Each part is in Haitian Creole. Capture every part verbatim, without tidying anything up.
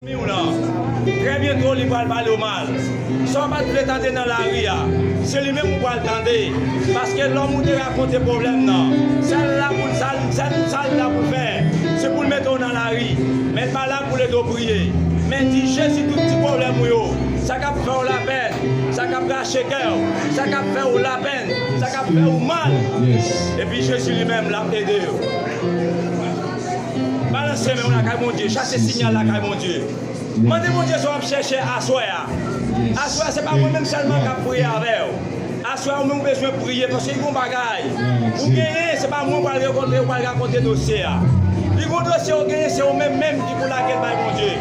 Zanmi w lan, trè byento li pral pale w mal. Sa w pa t vle tande nan lari a, se li menm ou pral tande. Paske lòm ou te rakonte pwoblèm nan, sèl la pou l, sèl, sèl sa l la pou l fè, se pou l mete w nan lari. Men l pa la pou l ede w priye. Men di Jezi tout ti pwoblèm ou yo, sa k ap fè w lapèn, sa k ap rache kè w, sa k ap fè w lapèn, sa k ap fè w mal. Epi Jezi li menm l ap ede w. Balanse men w lakay Bondye, chache siyal lakay Bondye. Mande Bondye sa w ap chèche aswè a. Aswè a, se pa mwen menm sèlman k ap priye avè w. Aswè a, ou menm ou bezwen priye, paske gen yon bagay ou genyen, se pa mwen ou pral rakonte, ou pral rakonte dosye a. Li gen yon dosye ou genyen, se ou menm menm ki pou lage l bay Bondye.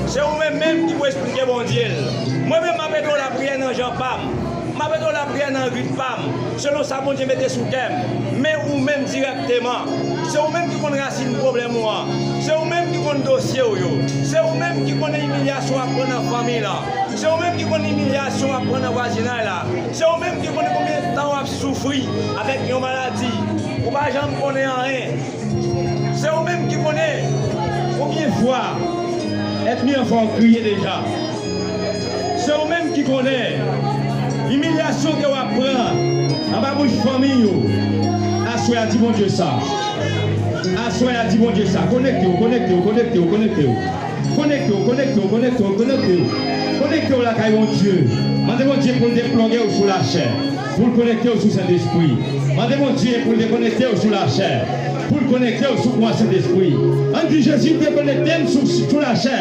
Se ou menm menm ki pou eksplike Bondye l. Mwen menm, m ap ede w lapriyè nan jan pa m. M ap ede w lapriyè nan rit pa m, selon sa Bondye mete sou kè m. Men ou menm dirèkteman, se ou menm ki konn rasin pwoblèm ou an. Se ou menm ki konn dosye w yo. Se ou menm ki konnen imilyasyon w ap pran nan fanmi lan. Se ou menm ki konn imilyasyon w ap pran nan vwazinay la. Se ou menm ki konnen konbyen tan w ap soufri avèk yon maladi. Ou pa janm konnen anyen. Se ou menm ki konnen konbyen fwa ènmi an fè w kriye deja. Se ou menm ki konnen imilyasyon ke w ap pran anba bouch fanmi w. Aswè a, di Bondye sa. Aswè a, di Bondye sa. Konekte w, konekte w, konekte w, konekte w. Konekte w, konekte w, konekte w, konekte w. Konekte w lakay Bondye. Mande Bondye pou l deplòge w sou lachè, pou l konekte w sou Sentespri. Mande Bondye pou l dekonekte w sou lachè, pou l konekte w sou kouran Sentespri. Ann di, Jezi, dekonekte m sou, sou lachè.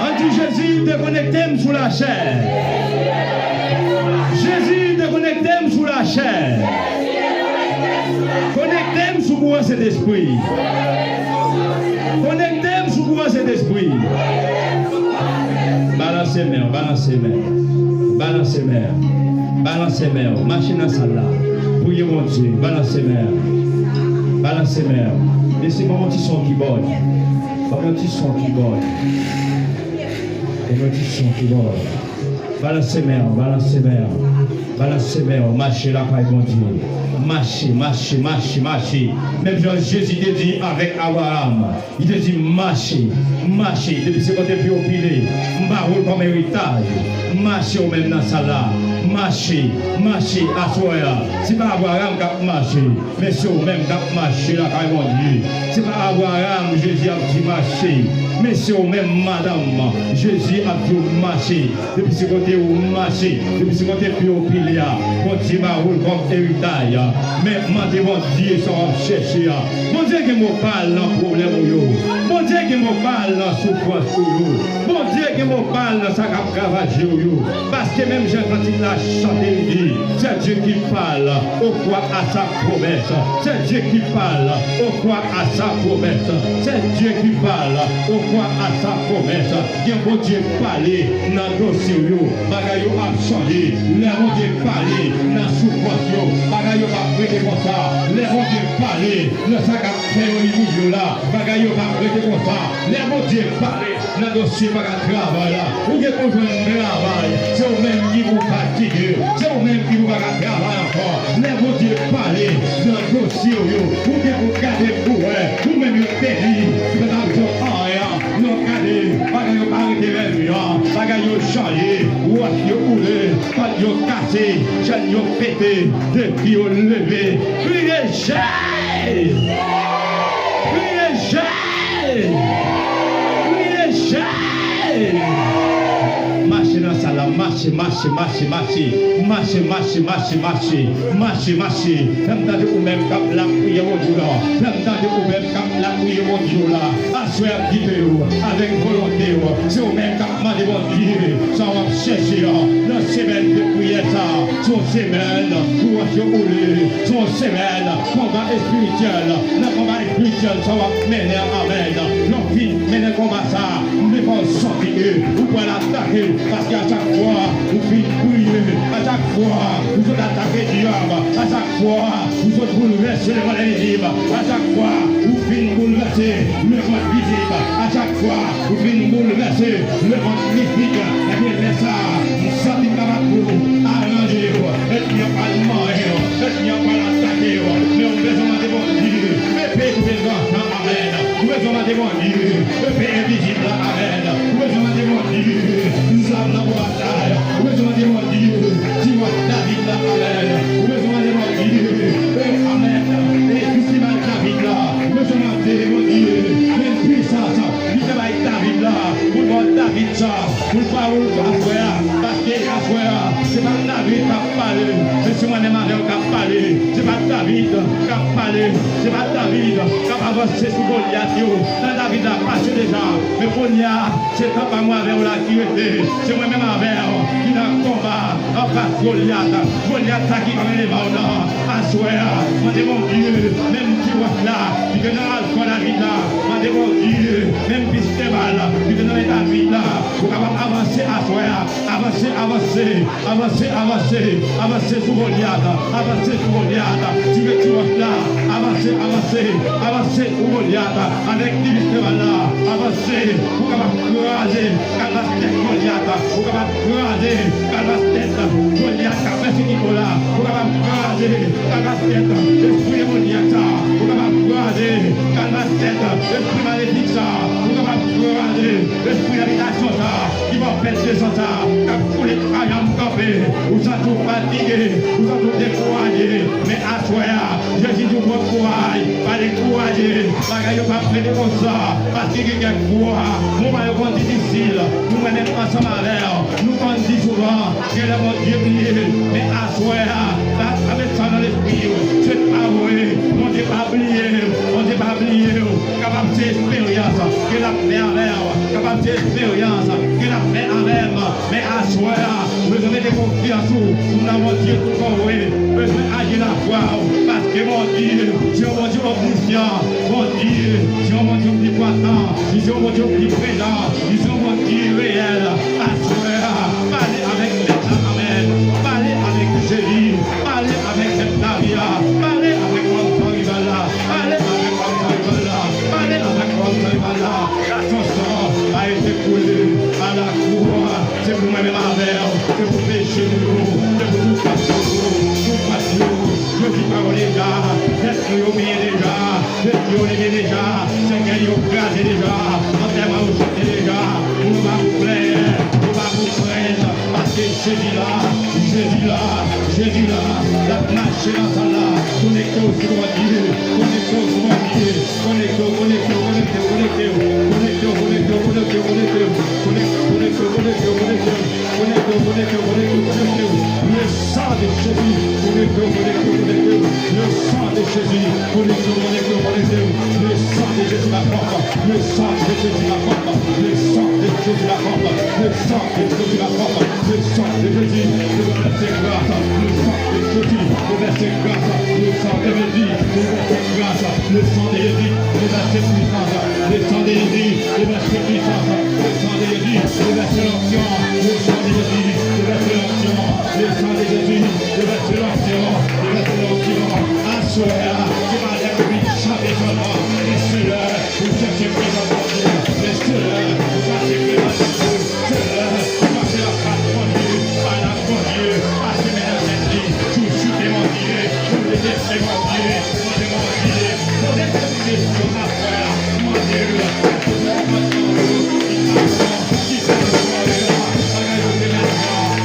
Ann di, Jezi, dekonekte m sou lachè. Jezi, dekonekte m sou lachè. Konekte m sou kouran Sentespri. Konekte m sou kouran Sentespri. Balanse men w, balanse men w. Balanse men w. Balanse men w. Mache nan sal la. Priye Bondye. Balanse men w. Balanse men w. Mesye, ban m yon ti son kibòd. Ban m yon ti son kibòd. Ban m yon ti son kibòd. Balanse men w, balanse men w. Balanse men w, mache lakay Bondye. Mache, mache, mache, mache. Menm jan Jezi te di avèk Abraram, li te di, mache, mache. Depi se kote pye w pile, m ba ou l kòm eritaj. Mache ou menm nan sal la. Mache, mache, aswè a. Se pa Abraram k ap mache. Men se ou menm k ap mache lakay Bondye. Se pa Abraram Jezi ap di mache. Men se ou menm, madanm, Jezi ap di w mache. Depi se kote ou mache, depi se kote pye w pile a, Bondye ba ou l kòm eritaj. Men mande Bondye sa w ap chèche a. Bondye gen mo pa l nan pwoblèm ou yo. Bondye gen mo pa l nan soufrans ou yo. Bondye gen mo pa l nan sa k ap ravaje w yo. Paske menm jan kantik la chante, li di, c'est Dieu qui parle, ou crois à sa promesse. C'est Dieu qui parle, ou crois à sa promesse. C'est Dieu qui parle, ou crois à sa promesse. Gen Bondye pale nan dosye w yo. Bagay yo ap chanje. Lè Bondye pale nan soufrans yo, bagay yo p ap rete konsa. Lè Bondye pale nan sa k ap fè yo imilye w la, bagay yo p ap rete konsa. Lè Bondye pale nan dosye pa ka travay la, ou gen pou jwenn travay. Se ou menm ki pou fatige, se ou menm ki pou pa ka travay ankò. Lè Bondye pale nan dosye w yo, ou gen pou gade pou wè, ou menm yo te di, yo pa t ap di w anyen. Yo gade, bagay yo pa rete menm jan, bagay yo chanje, wòch yo boule, pòt yo kase, chèn yo pete, depi yo leve, kriye Jezi! Kriye Jezi! Kriye Jezi! Mache nan sal la, mache, mache, mache, mache. Mache, mache, mache, mache. Mache, mache. Fè m tande ou menm k ap lapriyè Bondye w la. Fè m tande ou menm k ap lapriyè Bondye w la. Aswè a, kite yo avèk volonte w. Se ou menm k ap mande Bondye sa w ap chèche a. Nan semèn de priyè sa, se yon semèn pou wòch yo boule. Se yon semèn konba espirityèl. Nan konba espirityèl sa w ap mennen an, amèn. Lè w fin mennen konba sa, m vle fè w santi ke ou pral atake, paske a chak fwa ou fin priye, a chak fwa ou sot atake dyab, a chak fwa ou sot boulvèse lemonn envizib, a chak fwa ou fin boulvèse lemonn vizib, a chak fwa ou fin boulvèse lemonn mistik, ebyen, lè sa a, m santi m kapab pou aranje yo. Ènmi an pral manyen yo, ènmi an pral atake yo. Men ou bezwen mande Bondye, epe ou bezwen antan, amèn. Ou bezwen mande Bondye, epe envizib la, amèn. Ou bezwen mande Bondye, zam nan pou batay. Ou bezwen mande Bondye, tiwòch David la, amèn. Ou bezwen mande Bondye, e, amèn, e festival David la. Ou bezwen mande Bondye, men pwisans li te bay David la, pou l ba w David sa. Pou l pa ou l aswè a, paske aswè a, se pa David k ap pale, men se mwen menm avè w k ap pale. Se pa David k ap pale, se pa David k ap avanse sou Golyat yo. Tan David la pase deja, men kounye a, se tan pa mwen avè w la ki rete. Se mwen menm avè w ki nan konba anfas Golyat. Golyat sa ki anlè leman w nan. Aswè a, mande Bondye, menm ti wòch la, ki te nan alkò David la, mande Bondye, menm pistè bal, ki te nan men David la, ou kapab avanse aswè a, avanse, avanse, avanse, avanse, avanse sou Golyat, avanse sou Golyat, tire ti wòch la, avanse, avanse, avanse sou Golyat, avèk ti pistè bal la, avanse, ou kapab kraze kalbas tèt Golyat, ou kapab kraze kalbas tèt Golyat k ap pèsekite w la, ou kapab kraze kalbas tèt espri demonyak sa, ou kapab kraze kalbas tèt espri maledik sa, ou kapab kraze espri labitasyon sa, ki fè w pèd de san sa, k ap koule pa janm kanpe, ou santi w fatige, ou santi w dekouraje, men aswè a, Jezi di w pran kouraj, pa dekouraje, bagay yo p ap rete konsa, paske gen kèk fwa, moman yo konn difisil, nou wè menm ansanm avè w, nou konn di souvan, gen lè Bondye bliye, men aswè a, sa, sa met sa nan lespri w, se pa vre, Bondye pa bliye w, Bondye pa bliye w, kapab se esperyans ke l ap fè avè w, kapab se esperyans ke l ap fè avè m, men aswè a, ou bezwen mete konfyans ou nan Bondye tout bon vre. Ou bezwen aji lafwa w, paske Bondye se yon Bondye omnisyan. Bondye se yon Bondye omnipòtan. Li se yon Bondye omniprezan. Li se yon Bondye reyèl. Aswè a, pale avèk mèt la, amèn. Pale avèk Jezi. Pale avèk mèt lavi a. Pale avèk òm san rival la. Pale avèk òm san rival la. Pale avèk òm san rival la. Gason san pa rete koule a la kou. Se pou mwen menm avè w, se pou peche nou yo, se pou tout fòt nou yo, tout fòt nou yo. Yo di pawòl deja, tèt nou yo bliye deja, tèt yo leve deja, sèkèy yo kraze deja, antèman yo sote deja. Pou nou pa pou plèyè, nou pa pou prèz, paske Jezi la, Jezi la, Jezi la, l ap mache nan sal la. Konekte w sou Bondye, konekte w sou Bondye. Konekte w, konekte w, konekte w, konekte w. Konekte w, konekte w, konekte w, konekte w. Konekte w, konekte w, konekte w, konekte w. Konekte w, konekte w, konekte w, konekte w. Le sang de Jésus. Konekte w, konekte w, konekte w. Le sang de Jésus. Konekte w, konekte w, konekte w. Le sang de Jésus va pompe. Le sang de Jésus va pompe. Le sang de Jésus va pompe. Le sang de Jésus va pompe. Le sang de Jésus, déverse grâce. Le sang de Jésus, déverse grâce. Le sang de Jésus, déverse grâce. Le sang de Jésus, déverse puissance. Le sang de Jésus, déverse puissance. Le sang de Jésus, déverse l'onction. Le sang de Jésus, déverse l'onction. Le sang de Jésus, déverse l'onction. Déverse l'onction. Aswè a, se pa lè pou vin chante sèlman, men se lè pou chèche prezans Bondye. Men se lè pou chèche prezans Bondye. Se lè pou pase nan kat Bondye, pa nan Bondye, pase men nan tèt li, sou chite Bondye, sou deteste Bondye, mande Bondye, poze tèt kesyon aswè a, mande l, poze tèt kesyon, ki fason, ki fason, bagay yo te mete,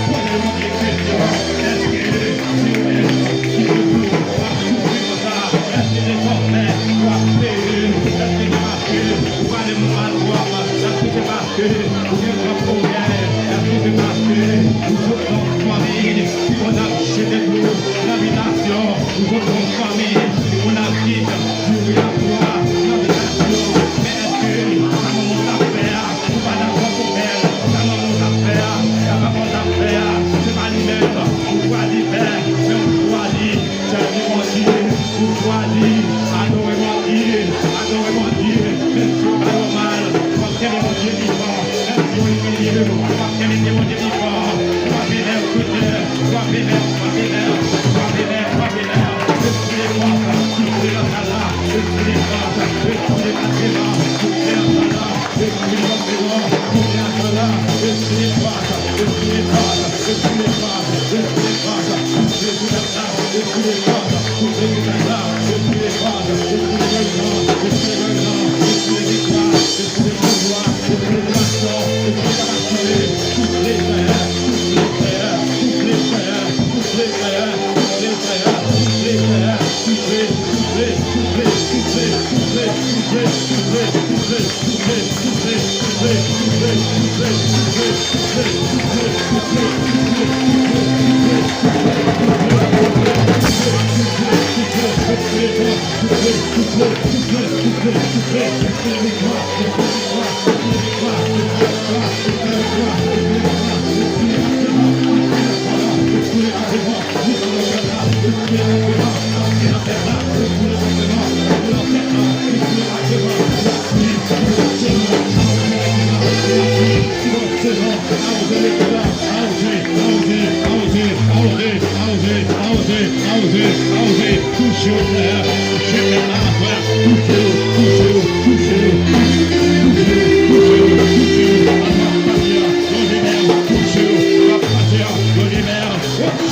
poze Bondye kesyon, èske se ou menm ki te pou ap soufri konsa? Èske dezòmè w ap peye? Èske se paske ou pale moun mal twòp? Èske se paske ou gen twòp ogèy? Èske se paske ou sot nan yon fanmi ki konn ap jete dlo nan bitasyon? Ou sot nan yon fanmi ki konn ap kit diri a bwa nan bitasyon? Men èske sa manman w t ap fè a, ou pa dakò pou fè l? Sa manman w t ap fè a, sa papa w t ap fè a, se pa li menm ou chwazi fè, men ou chwazi sèvi Bondye, ou chwazi adore Bondye, adore Bondye, menm si yo ba yo mal, w ap kenbe Bondye vivan, menm si yo imilye w, w ap kenbe Bondye vivan, frape lè, frape lè, frape lè, frape lè, frape lè, frape lè, espri de fòs, ki koule nan sal la, espri de fòs, espri de batreman, ki koule nan sal la, espri de batreman, ki koule nan sal la, espri de fòs, espri de fòs, espri de fòs, espri de fòs, espri de fòs, Espri de fòs, espri de fòs, espri de fòs, espri de fòs, espri de fòs, espri de fòs,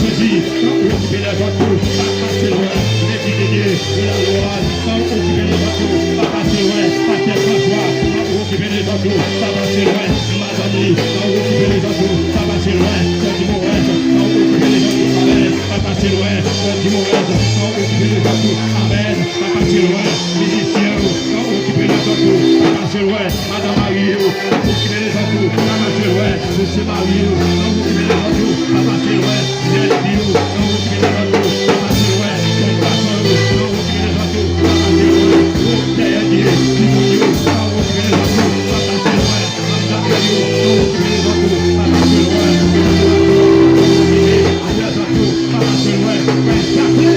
Jezi, pa okipe lèzòt yo, pa pase lwen. Lady Dédé, de la lwa, pa okipe lèzòt yo, pa pase lwen. Pastè Franswa, pa okipe lèzòt yo, pa pase lwen. Madanm li, pa okipe lèzòt yo, pa pase lwen. Santi Morèz, pa okipe lèzòt yo, amèn, pa pase lwen. Santi Morèz, pa okipe lèzòt yo, amèn, pa pase lwen. Mizisyen yo, pa okipe lèzòt yo, pa pase lwen. Madanm marye yo, pa okipe lèzòt yo, pa pase lwen. Mesye marye yo, pa okipe lèzòt yo, pa pase lwen. Jèn fi yo, pa okipe lèzòt yo, pa pase lwen. Jèn gason yo, pa okipe lèzòt yo, pa pase lwen. Dèyè pye timoun yo, pa okipe lèzòt yo, pa pase lwen. Mandatè yo, pa okipe lèzòt yo, pa pase lwen. Okipe lèzòt yo, pa pase lwen. Fè l chape.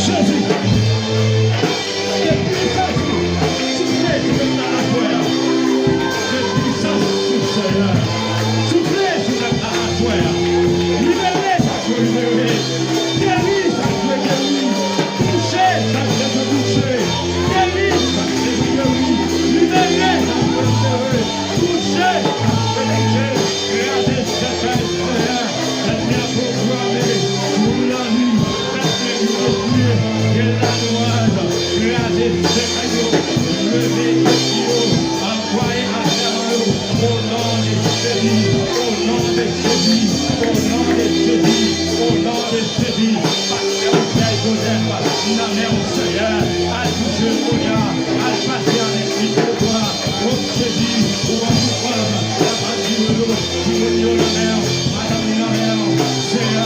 Jezi! Ke pwisans ou soufle sou pèp la aswè a. Ke pwisans ou soufle sou pèp la aswè a. Libere sa k dwe libere. Geri sa k dwe geri. Touche sa k bezwen touche. Geri sa k bezwen geri. Libere sa k dwe libere. Touche sa k dwe touche. Kraze sèkèy, Senyè. Lènmi a pwograme pou lavi pèp mwen yo detwi. Ke lanwaj kraze sèkèy yo, leve defi yo, anvwaye atèman yo. O non de Jezi, o non de Jezi, o non de Jezi, o non de Jezi. Pastè Joseph, nan men w, Senyè, al touche l kounye a, al pase avèk li kote w a. O Jezi, ou wè soufrans, la fatigue yo, timoun yo nan men w, madanm li nan men w, Senyè,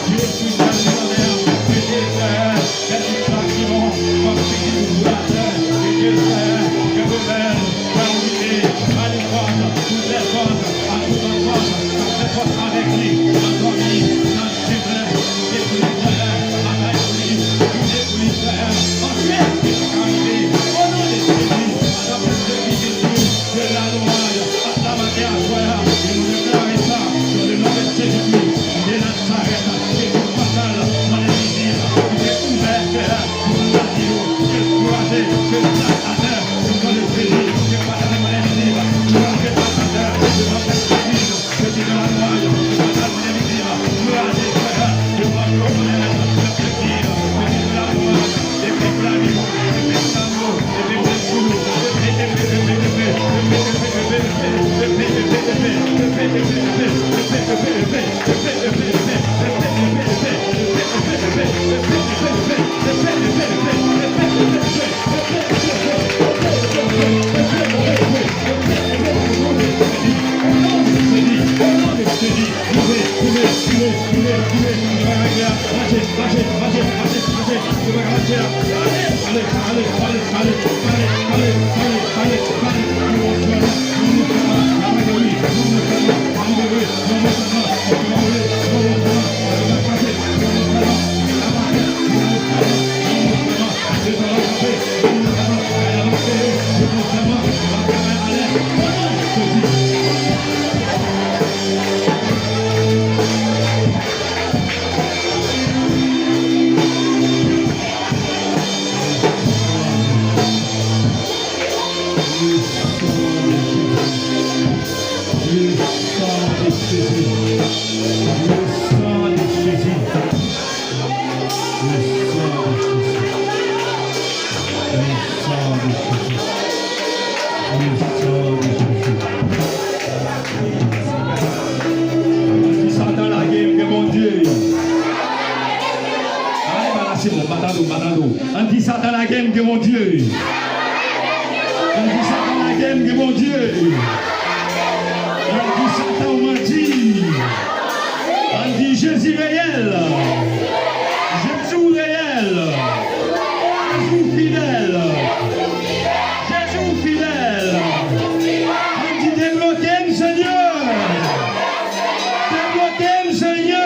Jezi, nan men w, mete, Senyè, fè tout sa ki bon, kòm pitit ou atè, mete, Senyè, fè remèd, fè ou vini, ba li fòs, tout lè fòs, ak tout lòt fòs, k ap fè fòs avèk li, nan fanmi, nan Senyè, priye pou li, Senyè, travay pou li, priye pou li, Senyè. Antre, ke sa ka rive. O non de Jezi, atake Jezi, Jezi, ke lalwa, atake aswè a, e nou deklare sa, dans le nom de Jésus-Christ de Nazareth, ke tout pòtal, mande vizib, ki te ouvè, Senyè, pou lavi yo, ke l kraze, ke l plat atè, o non de Jezi, ke pòtal mande vizib, nou antre plat atè, devan tèt legliz, Jezi de la lwa, pòtal mande vizib, kraze, Senyè, devan tèt legliz, Jezi de la lwa, epi plani, epi plan yo, epi plan yo, epi, epi, epi, Se bon, pa tande w, pa tande w. Ann di Satan lage m gen Bondye. Ann di Satan lage m gen Bondye. Ann di Satan w manti. Ann di Jezi reyèl. Jezi w reyèl. Jezi w fidèl. Jezi w fidèl. Ann di debloke m, Senyè. Debloke m, Senyè.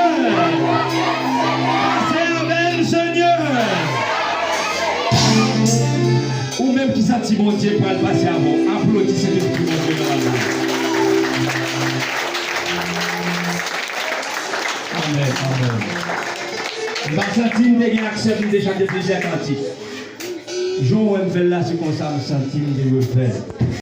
Pase avè m, Senyè. Ou menm ki santi Bondye pral pase avè w, aplodi Sentespri Bondye nan la. Amèn, amèn. M pa santi m te gen aksè pou m te chante plizyè kantik. Jan w wè m fè l la, se konsa m santi m te dwe fè l.